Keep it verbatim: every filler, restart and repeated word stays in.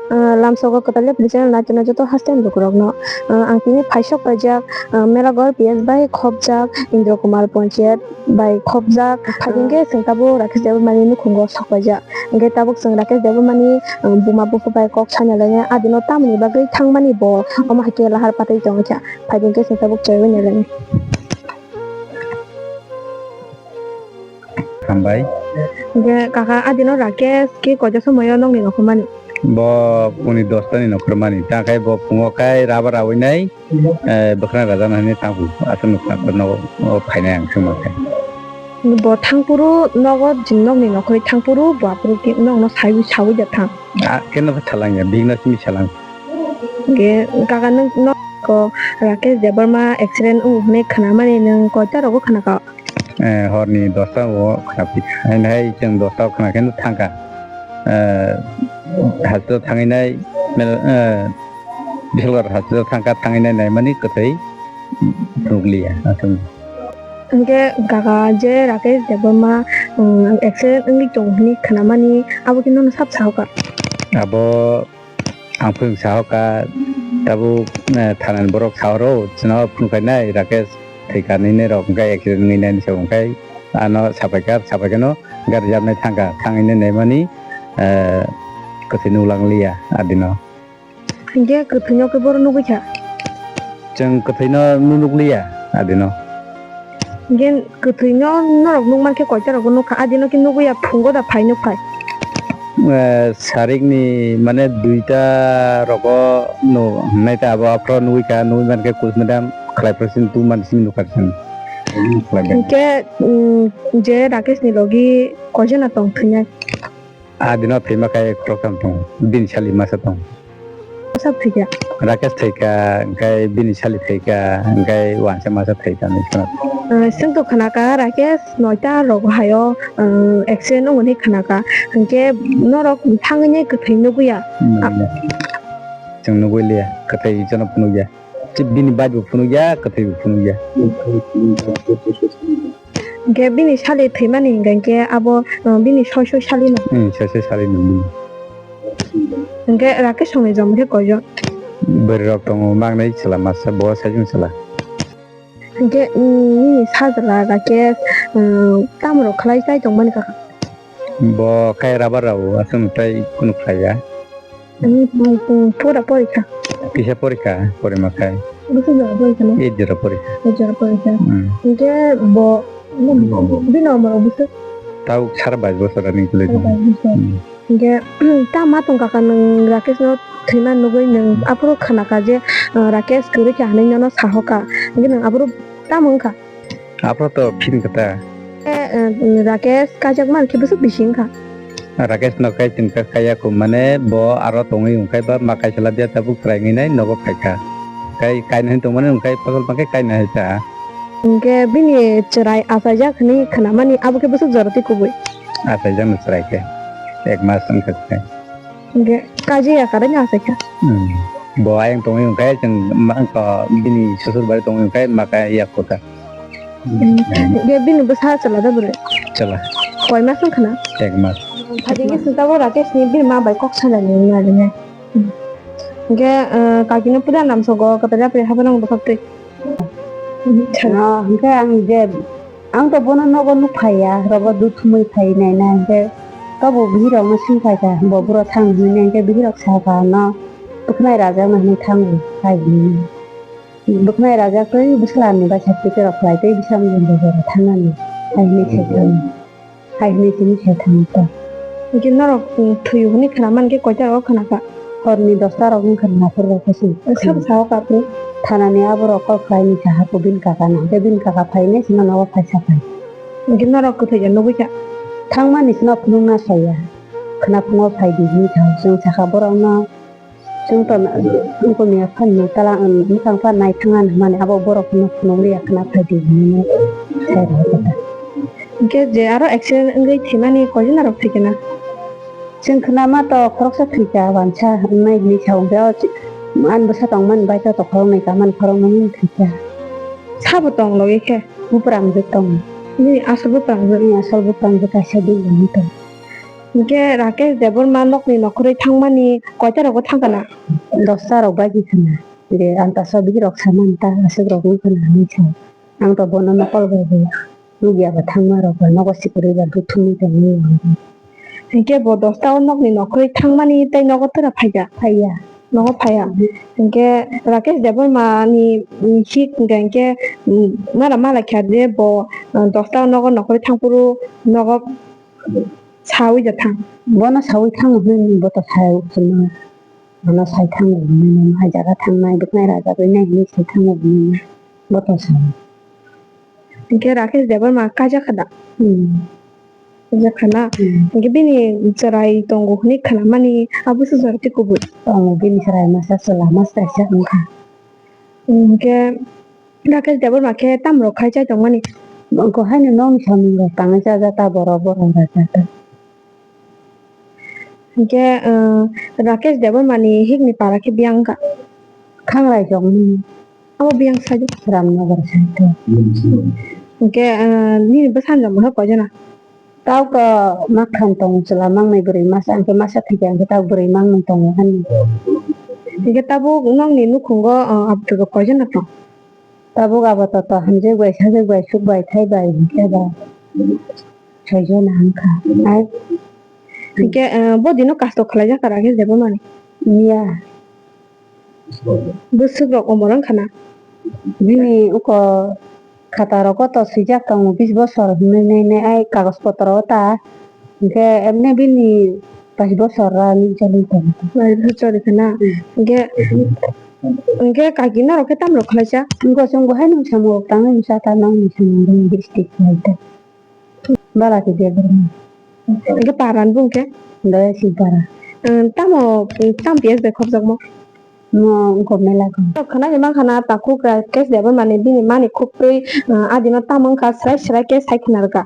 Ah, lamsogo kwtal yapri channel naitoknai joto haste lukurokno, ah, ang tini phaisok paijak, ah, Melagar P S bai khopjak, Indra Kumar Panchayat bai khopjak. Phaikhe chwng tabuk Rakesh Debbarmani nukhungo sok paijak. Hwnkhe tabuk chwng Rakesh Debbarmani, ah, buma bupha bai kok sana lainai, adino tamoni bagwi thangmani bo omo hai khe lahar patwi tongkha. Phaikhe chwng tabuk chwraigwi nai lainai. Hambai. Hwnkhe kaka, adino Rakesh khe koita somoio nokni nokhormani? Bo puni dosta ni nokhormani. Tangkhe bo phungo khai rubber rawi nai, eh, bwkhwnai rajak nai hinwi thangphuru. Aswk nukha nogo, o phainai ang swngma khe. Bo thangphuru nogo, jing nokni nokhorwi thangphuru, bo aphuru khe nokno saui, saui da thang. Ah, keno khe salang ya, bini simi salang. Hwnkhe kaka, nwng, nokgo Rakesh Debbarma accident wngo hwnwi khwnamani nwng koita rogo khwnakha? Eh, horni dosta o khwnaphi kha. Haino hai chwng dosta o khwna khe thangkha. Eh, hospital thangwi nai, mel-, eh, Bisalwar hospital thangkha, thangwi nai naimani kwthwi nukliya. Aswk. Hwnkhe kaka, je Rakesh Debbarma, um, accident wngwi tongo hwnwi khwnamani, abo khe nono sab sahoka? Abo ang phwrwng sahoka, tabuk, eh, thanani borok sahoro, chwngno phunukhainai Rakesh thwikha hinwi rok, hwnkhe accident wngwi nai hinwi sa, hwnkhe ano sapaikha, sapaikhe no gari jabnai thangkha, thangwi nai naimani, eh, kwthwi nuklangliya adino. Hwnkhe kwthwino khe bohrok nugwi kha? Chwng kwthwino nunukliya adino. Hwnkhe kwthwino norok nukmankhe koita rogo nukha, adino khe nugwi ya, phungo da phai nukphai? Eh, sarikni mane duita rogo nu-, hwnwi ta abo aphro nugwi kha, nugwi mankhe kuch madam khlai phro simi tu man simi nukha chwng. Hwnkhe, mm, je Rakeshni logi koijana tong thwinai? Ah, bini thwima khe khoroktham tongo. Bini sali masa tongo. Masa thwikha? Rakesh thwikha, hwnkhe bini sali thwikha, hwnkhe uansa masa thwikha hinwi khna. Ah, chwng to khna kha Rakesh noita rogo hayo, ah, accident wngo hinwi khna kha. Hwnkhe norok thangwi kwthwi nugwi ya? Hmm. Ah. Chwng nugwi liya, kwthwi jono phunukya. Bini bike bo phunukya, kwthwi bo phunukya. Hwnkhe bini sali thwimani hwnkhe abo, uh, bini soi soi salino? Hmm, soi soi salino bini. Hwnkhe Rakesh songni jom khe koijon? Bwrwi rok tongo, mangnai chwla masa, bo saichung chwla. Hwnkhe, um, nini sajla Rakesh, um, tamo rok khlai chai tongmani kaka? Bo khe rubber rao, aswk tai kunu khlaiya. Ani, um, um, pura porikha. Kisa porikha, porima khai. Bwswk jora porikha no? Eight jora porikha. Eight jora porikha. Hmm. Hwnkhe bo, bini umor bwswk? Tau sara bais bosor ani kwlai. Sara bais bosor. Hmm. Hwnkhe, tamo tong kaka nwng Rakesh no thwima nugwi nwng aphuru khna kha je, uh, Rakesh kwrwi kha hinwi nono saho kha. Hwnkhe nwng aphuru tamo wngkha? Aphuru to phini kha ta. Eh, eh, Rakesh kaijakmani khe bwswk bisi wngkha? Rakesh no kai chwng kha kaiya khu, mane bo aro tongwi wngkhai ba ma kaisa labya tabuk chwrai wngwi nai nogo phaikha. Kai kaina hin tongmani wngkhai phasal pankhe kaina hai ta. Hwnkhe bini chwrai achaijak hinwi khnamani abo khe bwswk jora twi kubui? Achaijak no chwrai khe ek mas wngkha khe. Hwnkhe kaji ya karai no achaikha. Hmm. Bo ayang tongwi wngkhai chwng ma-, wngkha bini susur bai tongwi wngkhai maka yak kota. Hmm. Hwnkhe bini bwsa chwla da bwrwi? Chwla. Koi mas wngkha na? Ek mas. Phaidi khe chwng tabuk Rakesh ni bini ma bai kok sanani wngya rwnya. Hwnkhe, eh, kaki no puila lamsogo kwtal yapri haphano wng bwkhak twi. Ah, hwnkhe ang je, ang to bono nogo nuk phaiya, rogo dud thumui phai naina, hwnkhe tobo bihirokno sing phaikha, bo buro thang hinwi, hwnkhe bihirok sakha ano, bwkhnai rajakno hinwi thango, hai hinwi. Bwkhnai rajak tei bwsla ni bai side tei rok khlai tei bwskango jora thangnani, hai hinwi sai thango. Hai hinwi simi sai thangkha. Hwnkhe norok, um, thwiyo hwnwi khna mankhe koita rogo khna kha? Horni dosta rok wngkha naphuru rok se. Sabo sao kaphuru? Thanani aborok call khlaini saha ko bini kaka no. Hwnkhe bini kaka phainai sima nogo phaisa phai. Hwnkhe norok kwthwi ya nugwi kha? Thangmani sino phunukna saya. Khna phungo phaidi hinwi sao. Chwng sakha borokno. Chwng to na-, wngkha miya phano tala, um, bwkhang pha nai thang ani hwnmani abo borok phano phunukliya khna phaidi hinwi sai rwkha. Hwnkhe je aro accident wngwi thwimani koijon norok thwikha na? Chwng khna ma to khoroksa thwikha, wansa wngnai hinwi sa, hwnkhe o chi-, ani bwsa tongmani bai to khoroknwi kamani khoroknwi wng thwikha. Sabo tong logi khe? Buprangjwk tongo. Bini asol buprangjwk? Bini asol buprangjwk kaisa bini tong. Hinkhe Rakesh Debbarma nokni nokhorwi thangmani koita rogo thangkha na? Dosta rok bai khna. Je ang ta sabi rok samani ta aswk rok wngkha na hinwi sa. Ang to bono mokol bai bo nukya ba thangma rok ba nogo sikwrwi ba buthumwi tongwi. Hinkhe bo dosta o nokni nokhorwi thangmani tei nogo tora phaiya? Phaiya. Nogo phaiya. Hinkhe Rakesh Debbarma ni, mm, hik hinkhe, hinkhe, mm, mara mala kha je bo, uh, dosta o nogo nokhorwi thangphuru nogo sawi ja thang. Bono sawi thango hinwi bo to sai chwngno. Bono sai thango hinwi, hai jaga thangnai, bwkhnai rajagwi nai hinwi sai thango hinwi bo to sai. Hinkhe Rakesh Debbarma kaijak kha da? Hmm. Kaijak kha na? Hmm. Hinkhe bini chwrai tongo hinwi khnamani abo se jora tei kubui? Tongo, bini chwrai masa chwla masa kaisa wngkha. Hinkhe Rakesh Debbarma khe tamo rok khai chai tongmani? Bo haino nokni samung rok tangwi chaja ta, borok borok raja ta. Hinkhe, uh, Rakesh Debbarma ni hik ni para khe biyang wngkha? Khangrai chongni. Abo biyang side o? Ramnagar side o. Hinkhe, uh, nini bwsani jora khe koijona? Tabuk to makhan tongo chwla mangnai bwrwi masa, hinkhe masa thwikha hinkhe tabuk bwrwi mangnai tongo hani. Hinkhe tabuk nokni nukhungo, uh, abdul rok koijona tong? Tabuk abo to, to hamjak bai, sajak bai, suk bai, thai bai, hinkhe ba soijona wngkha. Ai. Hinkhe, uh, bo dino kasto khwlaijak kha Rakesh Debbarma ni? Miya. Bwswk rok umor wngkha na? Bini uko khata rogo to swijak tongo bis bosor hinwi nai nai, ai kagoj potro o ta. Hinkhe emne bini bais bosor ra ni choli tongo. Bais bosor choli kha na? Hmm. Hinkhe, hinkhe kaki norok khe tamo rok khwlaisa? Wngkha chwng bo haino samung rok tangwi cha ta, nokni samung rok district khlai ta. Bala khe Debbarma. Hinkhe para ni bung khe? Daya Singpara. Ang tamo, tamo P S bai khopjakmo? Mo wngkha mela kho. Khwnani mankha na takhuk Rakesh Debbarma ni bini mani khuk twi, ah, adino tamo wngkha srai srai khe sai khna rwkha.